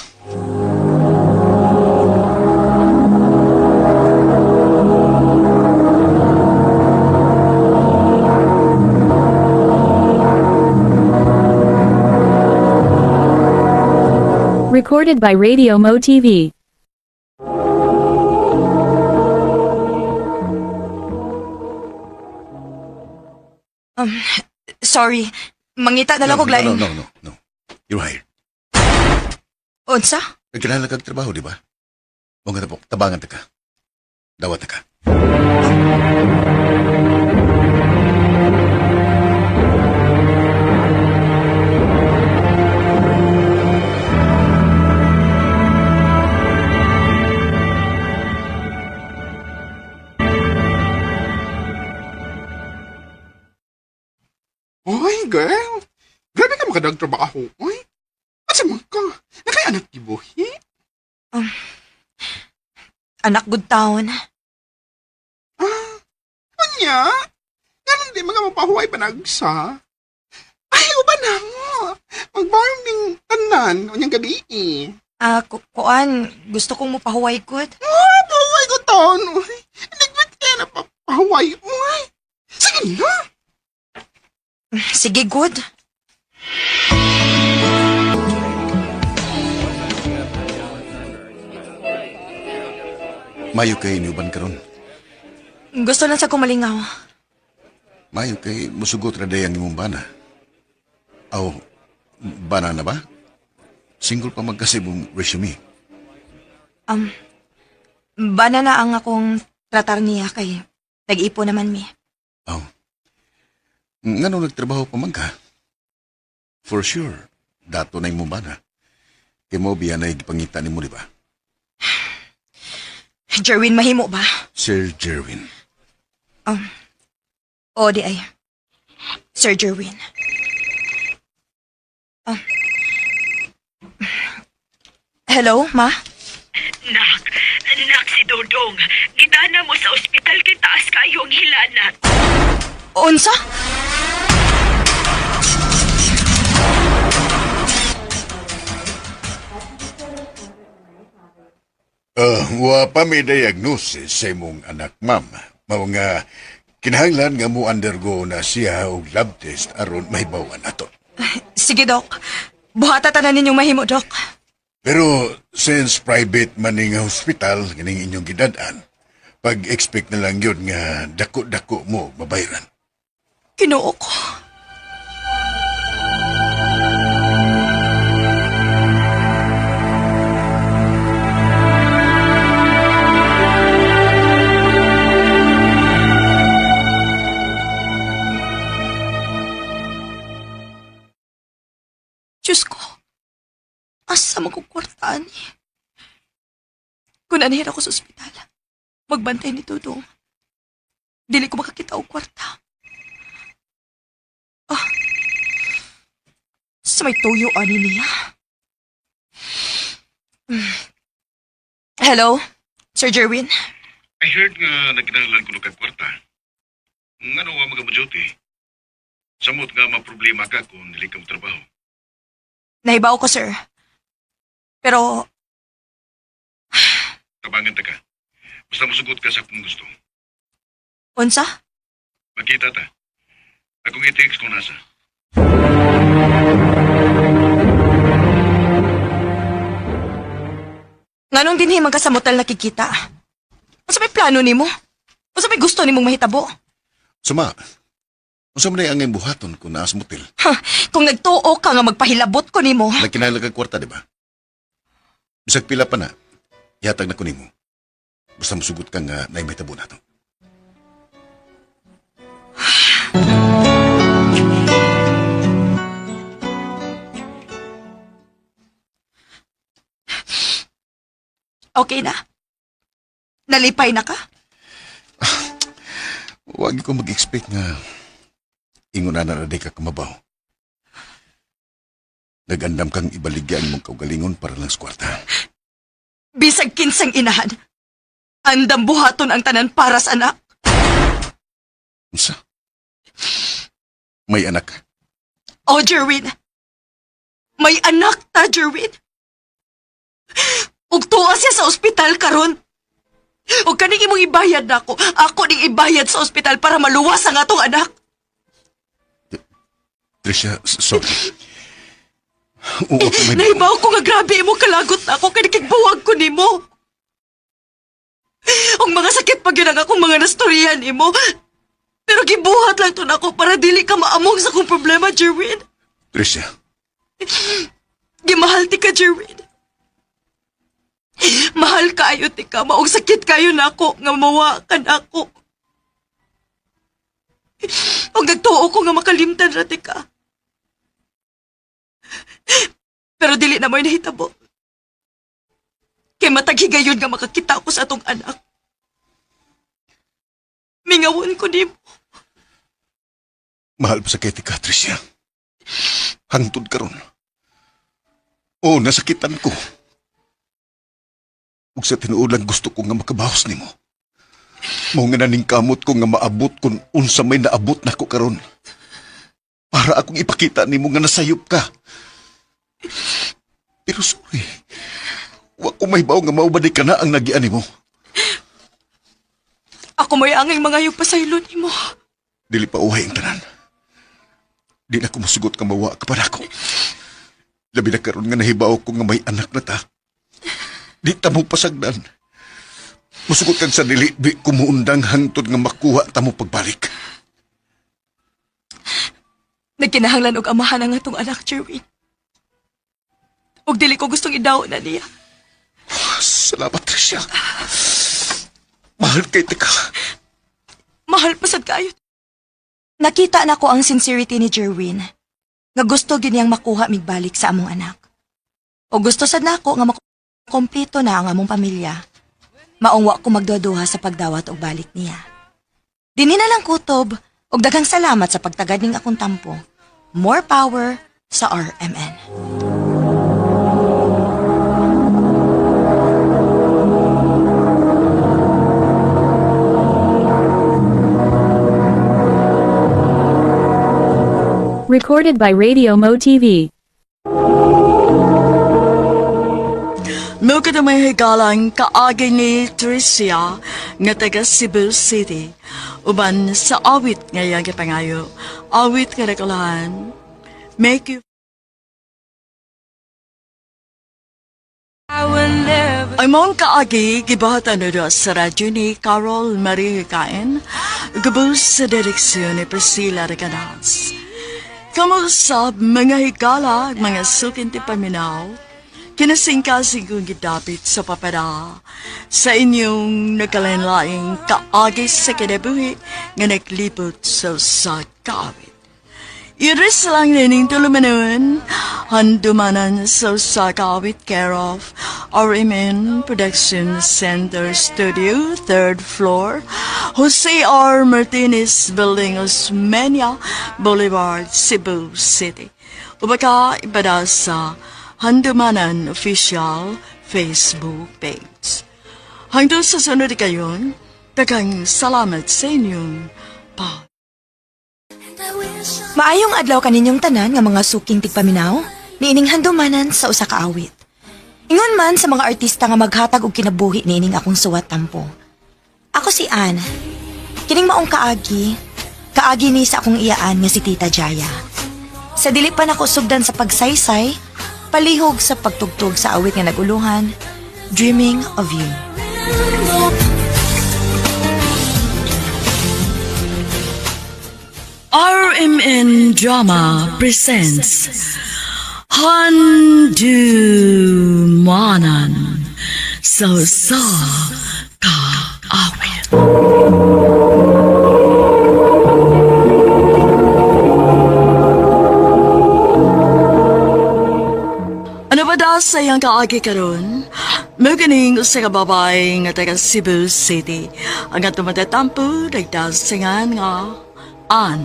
Recorded by Radio Mo TV. Um, sorry. Mangita na lang No, og lain. no, no, no, no. You're hired. Unsa? Nagkinahanglan kag trabaho, di ba? O nga tabok, tabangan ta ka. Dawat ta ka. Uy, girl. Grabe ka makadag trabaho. Uy, asa man ka? Nakay anak gibuhi? Um, anak good town. Ah, unya? Ganun di mga mapahuway panagsa. Ay, uban na mo. Magbarong ning tanan, unyang gabi eh. Ah, kuan, gusto kong mupahuway good. Ah, pahuway ko taon. Uy, Inigwit kaya na pahuway. Uy, sige na. Sige, good. Mayo kay niuban karon. Gusto lang sa kumalingaw. Mayo kay musugot ra day ang imong bana. Aw, bana na ba? Single pa magkasibong resume. Um, bana na ang akong tratar niya kay nag-ipo naman mi. Aw. Ngano nagtrabaho pa man ka? For sure, dato na imong bana. Kay mo biya na gipangita nimo, di ba? Jerwin, mahimo ba? Sir Jerwin. Um, o di ay. Sir Jerwin. Um, hello, ma? Nak, nak si Dodong. Gidana mo sa ospital kay taas kayo ang hilanat. Unsa? Wa pa may diagnosis sa imong anak, ma'am. Mao nga kinahanglan nga mo undergo na siya og lab test aron mahibaw-an ato. Sige, Dok. Buhata tanan ninyong mahimo, Dok. Pero since private man ning hospital kining inyong gidad-an, pag-expect na lang yun nga dako-dako mo mabayran. Kinoo ko. Diyos ko, asa man ko kwartaan eh. Kung anhin ako sa ospital, magbantay ni Dudong. Dili ko makakita og kwarta. Ah, sa may tuyo ani niya. Hello, Sir Jerwin? I heard nga nagkinahanglan ko kag kwarta. Ngano wa mga duty? Samot nga maproblema ka kung dili ka trabaho. Nahibaw ko, sir. Pero, Tabangan ta ka. Basta musugot ka sa akong gusto. unsa? Makita ta. Akong i-text kung nasa. Nganong dinhi man ka sa motel nakikita? Unsa may plano nimo? Unsa may gusto nimong mahitabo? Suma, unsa man ay ang iyong buhaton kung naa sa motel? Ha, kung nagtuo ka nga magpahilabot ko nimo. Nagkinahanglan kag kwarta, di ba? Bisag pila pa na, ihatag na ko nimo. Basta musugot ka nga naay mahitabo nato. Okay na. Nalipay na ka? Huwag ko mag-expect nga ingon na na di ka kamabaw. Nagandam kang ibaligya ang imong kaugalingon para lang sa kwarta. Bisag kinsang inahan. Andam buhaton ang tanan para sa anak. Unsa? May anak ka. Oh, Jerwin. May anak ta, Jerwin. Ug tuwa siya sa ospital karon. Ug kaning imong ibayad nako, ako ning ibayad sa ospital para maluwas ang atong anak. Tricia, sorry. Oo, ako may... Nahibaw ko nga grabe imo kalagot na ako kay nakigbuwag ko nimo. Ang mga sakit pa gyud ang akong mga nastoryan nimo. Pero gibuhat lang to nako para dili ka maamong sa akong problema, Jerwin. Tricia, Gimahal ti ka, Jerwin. Mahal kayo ti ka. Maong sakit kayo nako nga mawa ka nako. Ang nagtuo ko nga makalimtan ra ti ka. Pero dili na mo'y nahitabo. Kay matag higayon nga makakita ko sa atong anak. Mingawon ko nimo. Mahal pa sa kay ka, Tricia. Hangtod karon. Oo, nasakitan ko. Ug sa tinuod lang gusto ko nga makabawas nimo. Mao nga naning kamot ko nga maabot kung unsa may naabot nako karon. Para akong ipakita nimo nga nasayop ka. Pero sorry. Wa ko mahibaw nga mao ba di ka na ang nagian nimo. Ako mo'y angay mga pasaylo nimo. Dili pa uhay ang tanan. Di na ko musugot ka mawa ka pa nako. Labi na karon nga nahibaw ko nga may anak na ta. Di ta mo pasagdan. Musugot kag sa dili di ko muundang hangtod nga makuha ta mo pagbalik. Nagkinahanglan og amahan ang atong anak, Jerwin. Og dili ko gustong idaw na niya. Salamat, Tricia. Mahal kay ka. Mahal pa sad kayo. Nakita na ko ang sincerity ni Jerwin. Nga gusto gyud niyang makuha migbalik sa among anak. O gusto sad nako nga makompleto na ang among pamilya. Maong wa ko magduha sa pagdawat og balik niya. Dinhi na lang kutob og daghang salamat sa pagtagad ning akong tampo. More power sa RMN. Recorded by Radio Mo TV. Muka na may higalang kaagi ni Tricia nga taga Cebu City. Uban sa awit nga iyang gipangayo. Awit nga nakulahan. Make you. Ang mong kaagi, gibahatan na sa radyo ni Carol Marie Hikain, gubos sa direksyon ni Priscilla Recanas. Kamusab mga higala, mga sukin ti paminaw, kinasingkasing kong gidapit sa papada, sa inyong nagkalanlaing kaagi sa kinabuhi nga naglibot sa usa kaawit. Iris lang nining tulumanon, handumanan sa usa ka awit care of RMN Production Center Studio, third floor, Jose R. Martinez Building, Osmeña Boulevard, Cebu City. Ubaka ibada sa Handumanan Official Facebook page. Hangtod sa sunod kayon, daghang salamat sa inyong pa. Maayong adlaw kaninyong tanan nga mga suking tigpaminaw, niining handumanan sa usa ka awit. Ingon man sa mga artista nga maghatag og kinabuhi niining akong suwat tampo. Ako si Ann. Kining maong kaagi, kaagi ni sa akong iyaan nga si Tita Jaya. Sa dili pa nako sugdan sa pagsaysay, palihog sa pagtugtog sa awit nga naguluhan, Dreaming of You. RMN Drama presents Handumanan So Sa Kaawit. Ano ba da sa iyang kaagi karon? Muganing usa ka babae nga taga Cebu City. Ang atong matatampo nagdasingan nga Ann.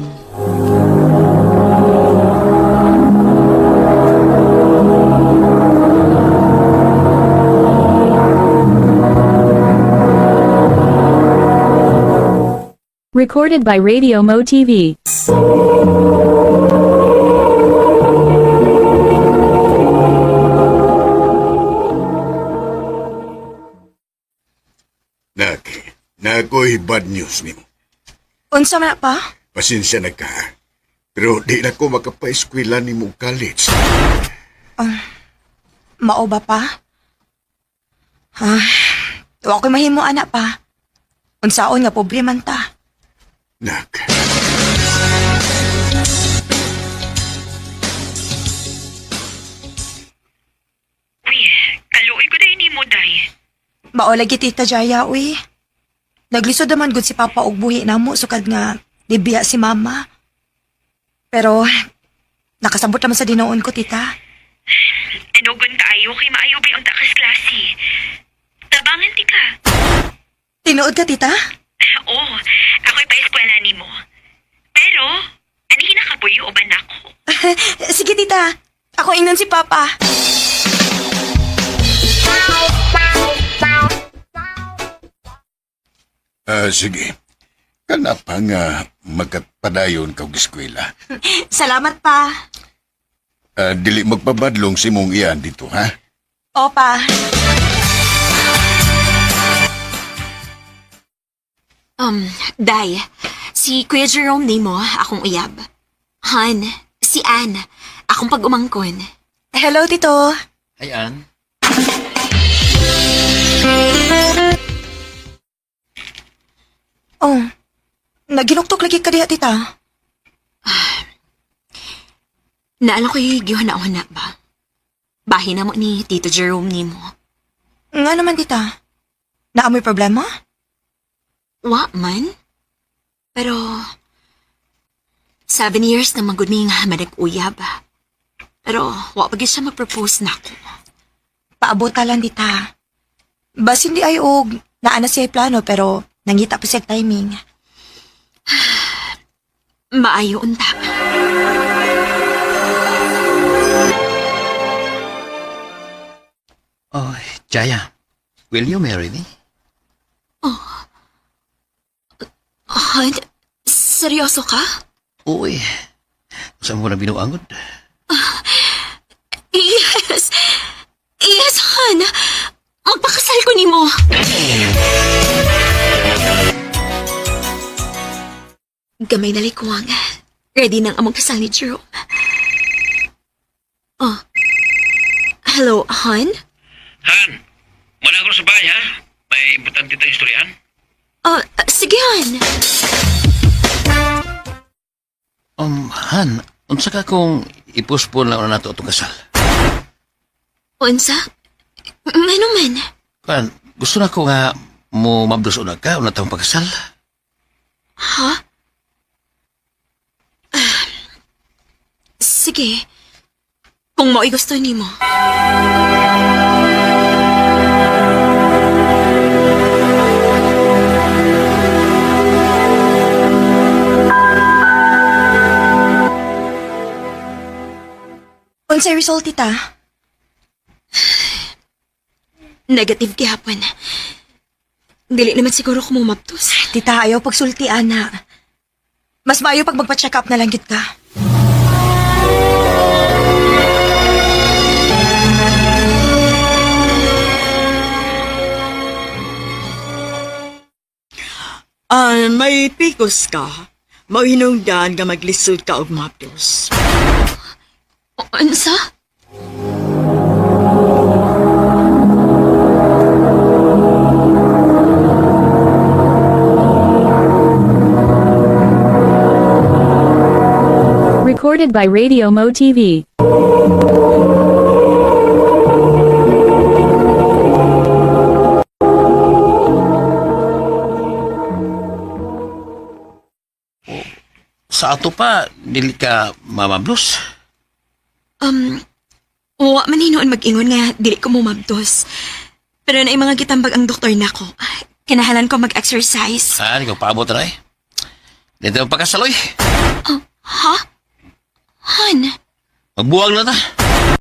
Recorded by Radio Mo TV. Nak, nakoy bad news nimo. Unsa man na pa? Pasensya na ka. Ha? Pero di na ko makapaeskwela nimo og college. Mao ba pa? Ah, wa ko'y mahimo ana pa. Unsaon nga pobre man ta. Nak. Uy, kaluoy ko dahil nimo, day. Mao lagi Tita Jaya uy. Naglisod naman gud si Papa og buhi namo sukad nga dibiya si Mama. Pero nakasabot naman sa dinoon ko, Tita. Anugon kaayo kay maayo ba ang takas klase. Tabangan ti ka. Tinuod ka, Tita? Oo, ako'y pa-eskwela nimo. Pero, anihin na kapuyo o ba nako? Sige, Tita. Ako ingnan si Papa. Ah, sige. Kana pa nga magkapadayon ka og eskwela. Salamat pa. Ah, dili magpabadlong si mong iyan dito, ha? Opa. Day, si Kuya Jerome nimo, akong uyab. Han, si Ann, akong pag-umangkon. Hello, Tito. Hi, Ann. Oh, naginuktok lagi ka diha, Tita. Naala ko yung gihuna-huna ba? Bahin na mo ni Tito Jerome nimo. Nga naman, Tita. Naamoy problema? Wa man. Pero, 7 years na magud mi nga manag-uyab. Pero, wa pa gyud siya mag-propose nako. Paabot lang, Tita. Basin di ay og naa na siya plano pero nangita pa siya timing. Maayo unta. Oh, Jaya, will you marry me? Han, seryoso ka? Oo eh. Saan mo na binuangod? Yes! Yes, Han! Magpakasal ko nimo! Gamay na likuwang. Ready nang among kasal ni Jerome. Oh. Hello, Han? Han, wala ko sa bahay ha? May importante tayong istoryahan. Oh, sige, Han. Han, unsa ka kung ipuspon lang na nato itong kasal? Unsa? Ngano man? Kan, gusto na ko nga mo mabdos una ka, una tayong pagkasal. Ha? Ah, sige. Kung mao'y gusto nimo. Unsay result, Tita? Negative gihapon. Dili naman siguro ko mumabtos. Tita, ayaw pagsulti, ana. Mas maayo pag magpa-check up na lang gid ka. Ah, may pikos ka. Mauhinungdan nga maglisod ka og mapdos. Unsa? Recorded by Radio Mo TV. Sa ato pa, dili ka mamablos. Wa man hinuon mag-ingon nga dili ko mumabtos. Pero naay mga gitambag ang doktor nako. Kinahalan ko mag-exercise. Ah, di ko paabot na eh. Dito ang pagkasaloy. Ha? Han? Magbuwag na ta.